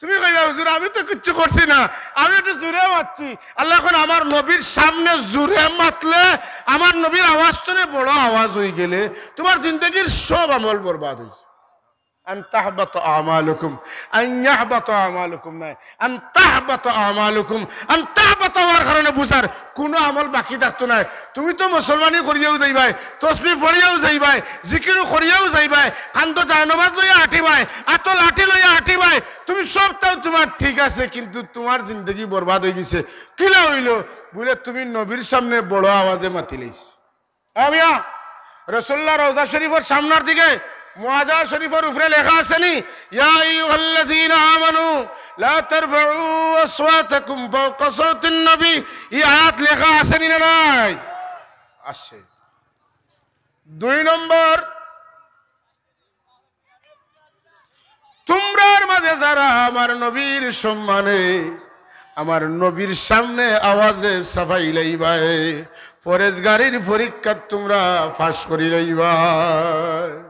তুমি কইবা, "হুজুর, আমি তো কিচ্ছু করছি না, আমি একটু জোরে মাতছি।" আল্লাহ, এখন আমার নবীর সামনে জোরে মাতলে, আমার নবীর আওয়াজ তো বড় আওয়াজ অইগেলে, তুমার জিন্দেগির সব আমল বরবাদ অইছে। আন তাহবাত আমালুকুম, আন ইয়াহবাত আমালুকুম নায়, আন তাহবাত আমালুকুম। আন তাহবাত অওয়ার কারণে বুঝার কুনু আমল বাকি থাকতো নায়। তুমি তো মুসলমানি করিয়াও যাইবায়, তসবি পড়িয়াও যাইবায়, জিকিরও করিয়াও যাইবায়, কান্দো জায়নমাজ লইয়া আটিবায়, আতো লাঠি লইয়া আটিবায়, তুমি সবটাও তুমার ঠিক আছে, কিন্তু তুমার জিন্দেগি বরবাদ অইগেছে। কিলা অইলো? বুলে, তুমি নবীর সামনে বড় আওয়াজে মাতিলাইছো। হ্যাঁ মিয়া, রসুল্লাহ রওজা শরীফর সামনার দিকে মুআজা শরীফর উপরে লেখা আছে নি, "ইয়া আইয়ুহাল্লাযীনা আমানু লা তারফাউ আসওয়াতাকুম ফাওকা সাওতিন নবী।" ই আয়াত লেখা আছে নি না নাই? আছে। দুই নম্বর, তুমরার মাঝে যারা আমার নবীর সম্মানে আমার নবীর সামনে আওয়াজরে ছাপাইলাইবায়, পরেজগারির পরীক্ষাত তুমরা পাশ করিলাইবায়।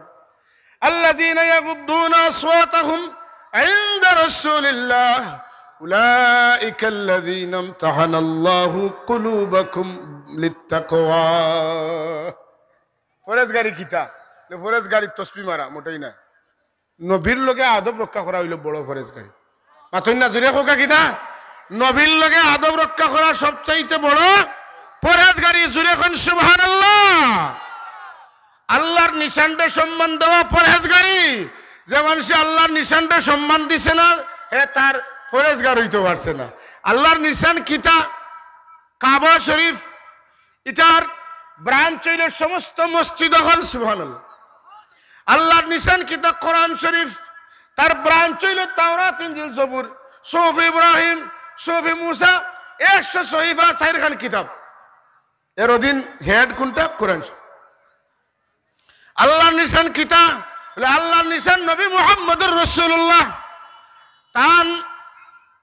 আল্লাযীনা ইয়াগুদ্দুনা আসওয়াতাহুম ইনদা রাসূলিল্লাহ, উলাইকাল্লাযীনা ইমতাহানাল্লাহু কুলুবাকুম লিত্তাকওয়া। পরেজগারি কিতা? বলে, পরেজগারি তসবি মারা, মোটেই না। নবীর লগে আদব রক্ষা করা অইলো বড় পরেজগারি। মাতইন না, জুরে কউক্কা কিতা? নবীর লগে আদব রক্ষা করা সবচাইতে বড় পরেজগারি। জুরে কইন সুবহানাল্লাহ। আল্লার নিশানরে সম্মান দেওয়া পরেজগারি। যে মানষে আল্লার নিশানরে সম্মান দিছে না, হে তার পরেজগার অইতো পারছে না। আল্লার নিশান কিতা? কাবা শরীফ, ইটার ব্রাঞ্চ অইলো সমস্ত মসজিদ অকল, সুবহানাল্লাহ। আল্লার নিশান কিতা? কোরআন শরীফ, তার ব্রাঞ্চ অইলো তাওরাত, ইনজিল, জবুর, সুহুফে ইব্রাহিম, সুহুফে মুসা, একশো সহিফা, চাইরখান কিতাব। এর অধীন হেড কুনটা? কোরআন শরীফ। আল্লার নিশান কিতা? বলে, আল্লার নিশান নবী মুহাম্মদুর রাসূলুল্লাহ। তান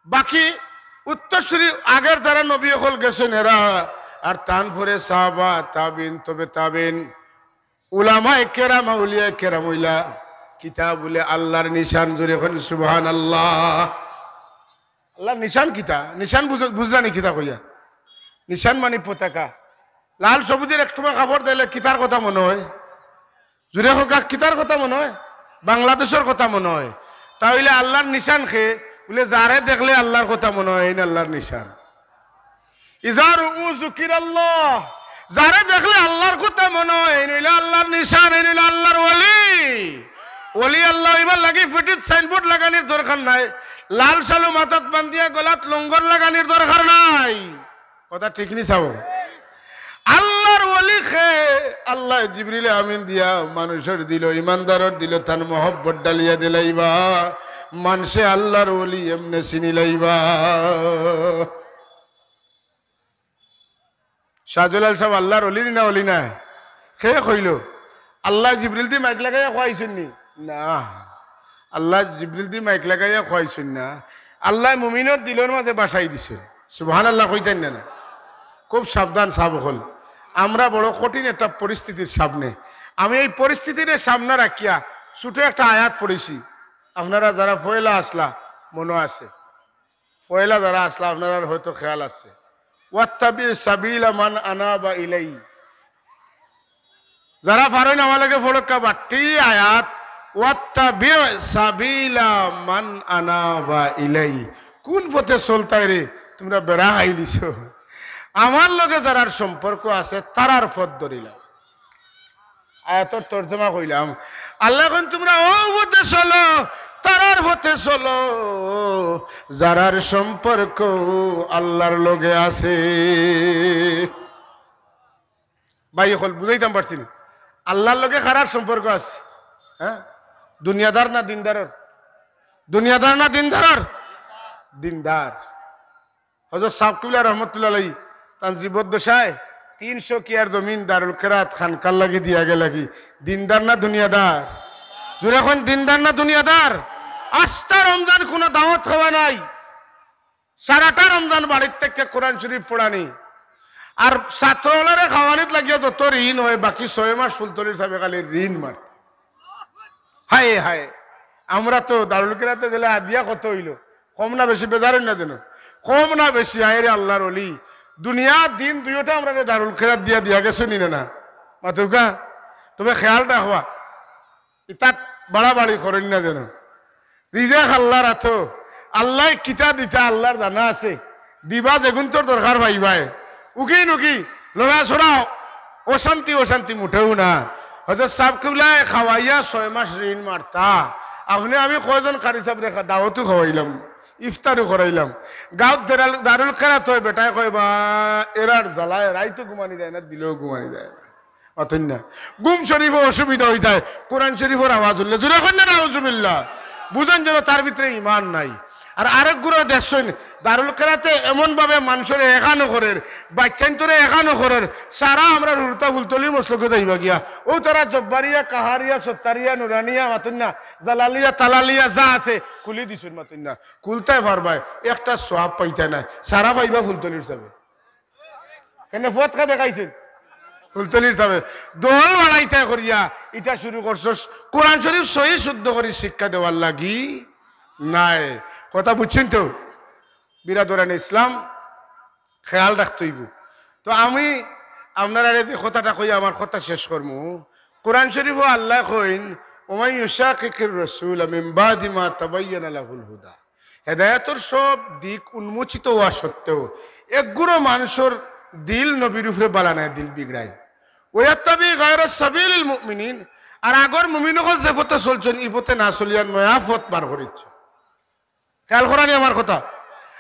বাকি উত্তরসূরি আগর যারা নবী অকল গেছইন এরা, আর তান পরে সাহাবা, তাবিন, তবে তাবিন, উলামায়ে কেরাম, আউলিয়ায়ে কেরাম অইলা। কিতা বলে আল্লার নিশান, জুরে কইন সুবহানাল্লাহ। আল্লার নিশান কিতা? নিশান বুঝ-, বুঝলা নি কিতা কইয়া? নিশান মানি পতাকা। লাল সবুজের এক টুকরা কাপড় দিলে কিতার কথা মনো অয়? জুরে কউক্কা, কিতার কথা মনো অয়? বাংলাদেশর কথা মনো অয়। তা অইলে আল্লার নিশান কে? বলে, যারে দেখলে আল্লার কথা মনো অয়, এইন আল্লার নিশান। ইজা রুউ যুকিরাল্লাহ, যারে দেখলে আল্লার কথা মনো অয়, এইন অইলো আল্লার নিশান, এইন অইলো আল্লার ওলি। ওলি আল্লাহ অইবার লাগি ফিটিত সাইনবোর্ড লাগানির দরকার নাই, লাল শালু মাথাত বান্ধিয়া গলাত লঙ্গর লাগানির দরকার নাই। কথা ঠিক নি চাও? আল্লার ওলি কে? আল্লায় জিবরিলে আমিন দিয়া মানুষর দিলো, ইমানদারর দিলো তান মহব্বত ডালিয়া দিলাইবা। মানষে আল্লার ওলি এমনে চিনিলাইবা। শাহজালাল সাব আল্লার ওলি নি না ওলি নায়? কে কইলো? আল্লায় জিবরিলদি মাইক লাগাইয়া কওয়াইছইন নি? না, আল্লায় জিবরিলদি মাইক লাগাইয়া কওয়াইছইন না। আল্লায় মুমিনর দিলর মাঝে বাসাই দিছে। সুবহানাল্লাহ কইতাইন না, না? খুব সাবধান সাব অকল, আমরা বড় কঠিন একটা পরিস্থিতির সামনে। আমি এই পরিস্থিতিরে সামনে রাখিয়া ছোট একটা আয়াত পড়ছি। আপনারা যারা পয়লা আছলা, মনো আছে, পয়লা যারা আছলা, আপনারার হয়তো খেয়াল আছে, "ওয়াত্তাবি সাবিলা মান আনাবা ইলাই।" যারা পারইন আমার লগে পড়উক্কা বাট্টি আয়াত, "ওয়াত্তাবি সাবিলা মান আনাবা ইলাই।" কুন পথে চলতায় রে? তুমরা বেড়া খাইলিছো। আমার লগে যারার সম্পর্ক আছে, তারার পথ ধরিলাও। আয়াতর তর্জমা কইলাম, আল্লায় কইন, "তুমরা অউ পথে চলো, তারার পথে চলো, যারার সম্পর্ক আল্লার লগে আছে।" ভাই অকল, বুঝাইতাম পারছি নি? আল্লার লগে কারার সম্পর্ক আছে? হ্যাঁ, দুনিয়াদার না দিনদারর? দুনিয়াদার না দিনদারর? দিনদার। হযরত সাব কিবলা রহমতুল্লাহ আলাইহি তান জীবদ্দশায় তিনশো কিয়ার জমিন দারুল কেরাত খানকার লাগি দিয়া গেলা গি। দিনদার না দুনিয়াদার? জুরে কইন, দিনদার না দুনিয়াদার? আস্তা রমজান কুনু দাওয়াত খাওয়া নাই, সারাটা রমজান বাড়ির থাকি কোরআন শরীফ পড়ানি। আর ছাত্র অকলরে খাওয়ানিত লাগিয়া যত ঋণ অয়, বাকি ছয় মাস ফুলতলির সাবে খালি ঋণ মার। হায় হায়, আমরা তো দারুল কেরাতো গেলে আদিয়া কত অইলো, কম না বেশি? বেজার অইন না যেন। কম না বেশি? আয় রে আল্লাহর অলি, দুনিয়া দিন দুইওটা আমরারে দারুল কেরাত দিয়া দিয়া গেছইন নি না? মাতউক্কা। তবে খেয়াল রাখবা, ইতাত বাড়াবাড়ি করইন না যেন। রিজেক আল্লাহর আতো, আল্লায় কিতা দিতা আল্লাহর জানা আছে। দিবা যেগুনতর দরকার পাইবায়। উকি নুকি, লড়াচড়া, অশান্তি অশান্তি মুটেও না। হজরত সাব কিবলায় খাওয়াইয়া ছয় মাস ঋণ মারতা। আপনে আমি কয়জন কারি সাবরে খা-, দাওয়াতও খাওয়াইলাম, ইফতারও করাইলাম। গাউত দেরাল-, দারুল কেরাত অয়, বেটায় কয়, "বা, এরার জ্বালায় রাইতো ঘুমানি যায় না, দিলেও ঘুমানি যায় না।" মাতইন না। ঘুম শরীফও অসুবিধা অইযায়, কোরআন শরীফর আওয়াজ হুনলে। জুরে কইন না, নাউজুবিল্লাহ। বুঝইন যেন তার ভিতরে ইমান নাই। আর আরেকগুরে দেখছইন, দারুল কেরাতে এমনভাবে মানষরে একানো করের, বাইচ্চাইন্তরে একানো করের, সারা আমরার হুরুতা ফুলতলি মসলকে যাইবা গিয়া। অউ তারা জব্বারিয়া, কাহারিয়া, সত্তারিয়া, নুরানিয়া, মাতইন না, জালালিয়া, তালালিয়া যা আছে, খুলি দিছইন, মাতইন না। খুলতায় পারবায়, একটা সওয়াব পাইতায় নায়, সারা পাইবা ফুলতলির সাবে। কেনে ফতকা দেখাইছইন? ফুলতলির সাবে। দল বাড়াইতায় করিয়া ইটা শুরু করছস, কোরআন শরীফ সহি শুদ্ধ করি শিক্ষা দেওয়ার লাগি নায়। কথা বুঝছইন তো? বিরাদরানে ইসলাম, খেয়াল রাখতে অইবো। তো আমি আপনারারে যে কথাটা কই, আমার কথা শেষ করমু। কোরআন শরীফও আল্লায় কইন, "ওমান ইউশাকিকির রাসূলা মিন বাদি মা তাবায়্যানা লাহুল হুদা।" হেদায়েতর সব দিক উন্মোচিত অওয়া সত্ত্বেও একগুরু মানষর দিল নবীর উপরে বালা নায়, দিল বিগড়ায়। "ওয়াত্তাবি গায়রা সাবিলিল মুমিনিন", আর আগর মুমিন অকল যে পথে চলছইন, ই পথে না চলিয়া নয়া পথ বার করিচ্ছ। খেয়াল করানি আমার কথা।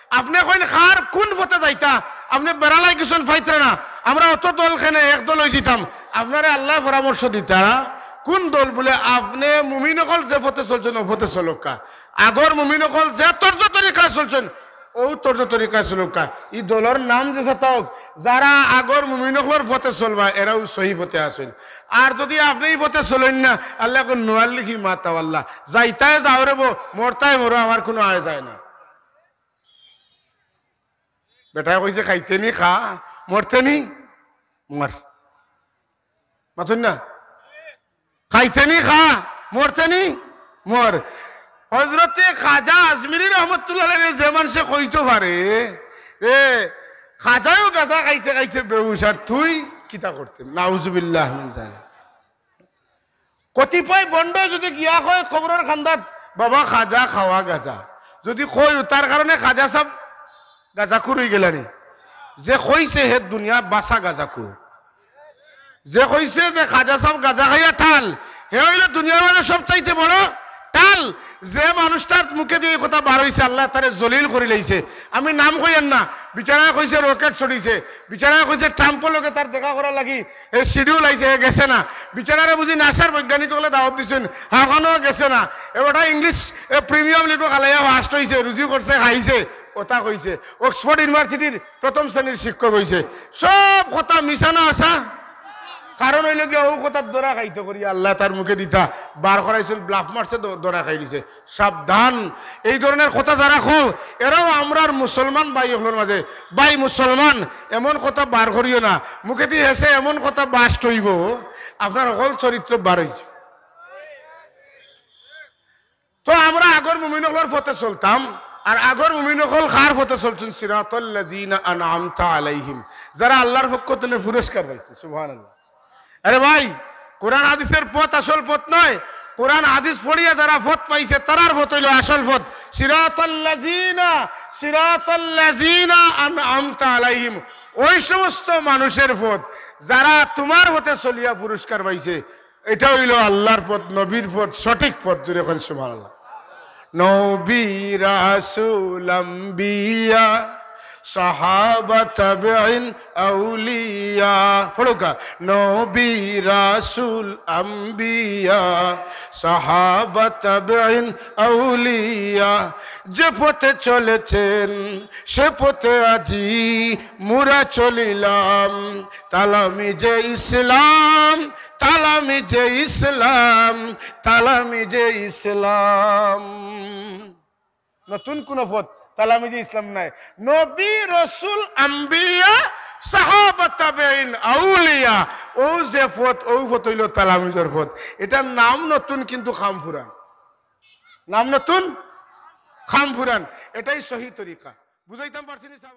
আপনে কইন কার কুন পথে যাইতা, আপনে বেড়ালাই গেছইন ফাইতরা না, আমরা অত দল কেনে এক দল অই দিতাম। আপনারে আল্লায় পরামর্শ দিতা, কুন দল বুলে আপনে মুমিন অকল যে পথে চলছইন, অউ পথে চলউক্কা। আগর মুমিন অকল যে তর্জ তরিকায় চলছইন, অউ তর্জ তরিকায় চলউক্কা। ই দলর নাম যে যেতা অউক, যারা আগর মুমিন অকলর পথে চলবা, এরাউ সহি পথে আছইন। আর যুদি আপনে ই পথে চলইন না, আল্লায় কইন, "নুয়াল্লিহি মা তাওয়াল্লা।" যাইতায় যাও রে বো, মরতায় মরো, আমার কুনু আয় যায় না। বেটায় কইছে, "খাইতে নি খা, মরতে নি মর।" মাতইন না? "খাইতে নি খা, মরতে নি মর।" হজরতে খাজা আজমিরি রহমতুল্লাহ আলাইহি যে মানষে কইতো পারে, এ, খাজায়ও গাজা খাইতে খাইতে বেহুশ, আর তুই কিতা করতে? নাউজুবিল্লাহ মিন জালিক। কতিপয় ভন্ড যুদি গিয়া কয় কবরর কান্দাত, "বাবা, খাজা খাওয়া গাজা", যুদি কই, তার কারণে খাজা সাব গাজাখুর অইগেলা নি? যে কইছে হে দুনিয়ার বাসা গাজাখুর। যে কইছে যে খাজা সাব গাজা খাইয়া টাল, হে অইলো দুনিয়ার মাঝে সবচাইতে বড় টাল। যে মানুষটার মুখেদি ই কথা বার অইছে, আল্লায় তারে জলিল করিলাইছে। আমি নাম কইয়ার না, বিচারায় কইছে রকেট ছড়িছে, বিচারায় কইছে ট্রাম্পর লগে তার দেখা করার লাগি হে শিডিউল আইছে, হে গেছে না। বিচারারে বুঝি নাসার বৈজ্ঞানিক অকলে দাওয়াত দিছইন, হখনো গেছে না। এ বেটা ইংলিশ, এ, প্রিমিয়ার লিগো খেলাইয়া ফার্স্ট অইছে, রুজি করছে, খাইছে, অতা কইছে। অক্সফোর্ড ইউনিভার্সিটির প্রথম শ্রেণীর শিক্ষক অইছে। সব কথা মিছা না হাছা? কারণ অইলো গিয়া অউ কথাত ধরা খাইতো করি আল্লায় তার মুখেদি ইতা বার করাইছইন, ব্লাফ মারছে, ধ-, ধরা খাই দিছে। সাবধান, এই ধরনের কথা যারা কও, এরাও আমরার মুসলমান ভাই অকলর মাঝে। ভাই মুসলমান, এমন কথা বার করিও না। মুখেদি হেষে এমন কথা বাস্ট অইবো, আপনার হকল চরিত্র বার অইছে। তো আমরা আগর মুমিন অকলর পথে চলতাম, আর আগর মুমিন অকল কার পথে চলছইন? সিরাতাল্লাযিনা আনআমতা আলাইহিম, যারা আল্লাহর পক্ষ থনে পুরস্কার পাইছে। সুবহানাল্লাহ। আরে ভাই, কোরআন হাদিসের পথ আসল পথ নায়। কোরআন হাদিস পড়িয়া যারা পথ পাইছে, তারার পথ অইলো আসল পথ। সিরাতাল্লাযিনা, সিরাতাল্লাযিনা আনআমতা আলাইহিম, ওই সমস্ত মানুষের পথ যারা তুমার পথে চলিয়া পুরস্কার পাইছে। ইটা অইলো আল্লাহর পথ, নবীর পথ, সঠিক পথ। জুরে কইন সুবহানাল্লাহ। নবী রাসূল আম্বিয়া, সাহাবা তাবেঈন আউলিয়া। পড়উক্কা। নবী রাসূল আম্বিয়া, সাহাবা তাবেঈন আউলিয়া, যে পথে চলেছেন সে পথে আজি মুরা চলিলাম। তালামি যে ইসলাম, তালামি যে ইসলাম, তালামি যে ইসলাম। নতুন কুনু পথ, তালামি যে ইসলাম নায়। নবী, রসুল, আম্বিয়া, সাহাবা, তাবেঈন, আউলিয়া, অউ যে পথ, অউ পথ অইলো তালামিজর পথ। ইটার নাম নতুন কিন্তু কাম পুরান। নাম নতুন, খাম ফুরান, এটাই সহি তরিকা। বুঝাইতাম পারছি নি সাব?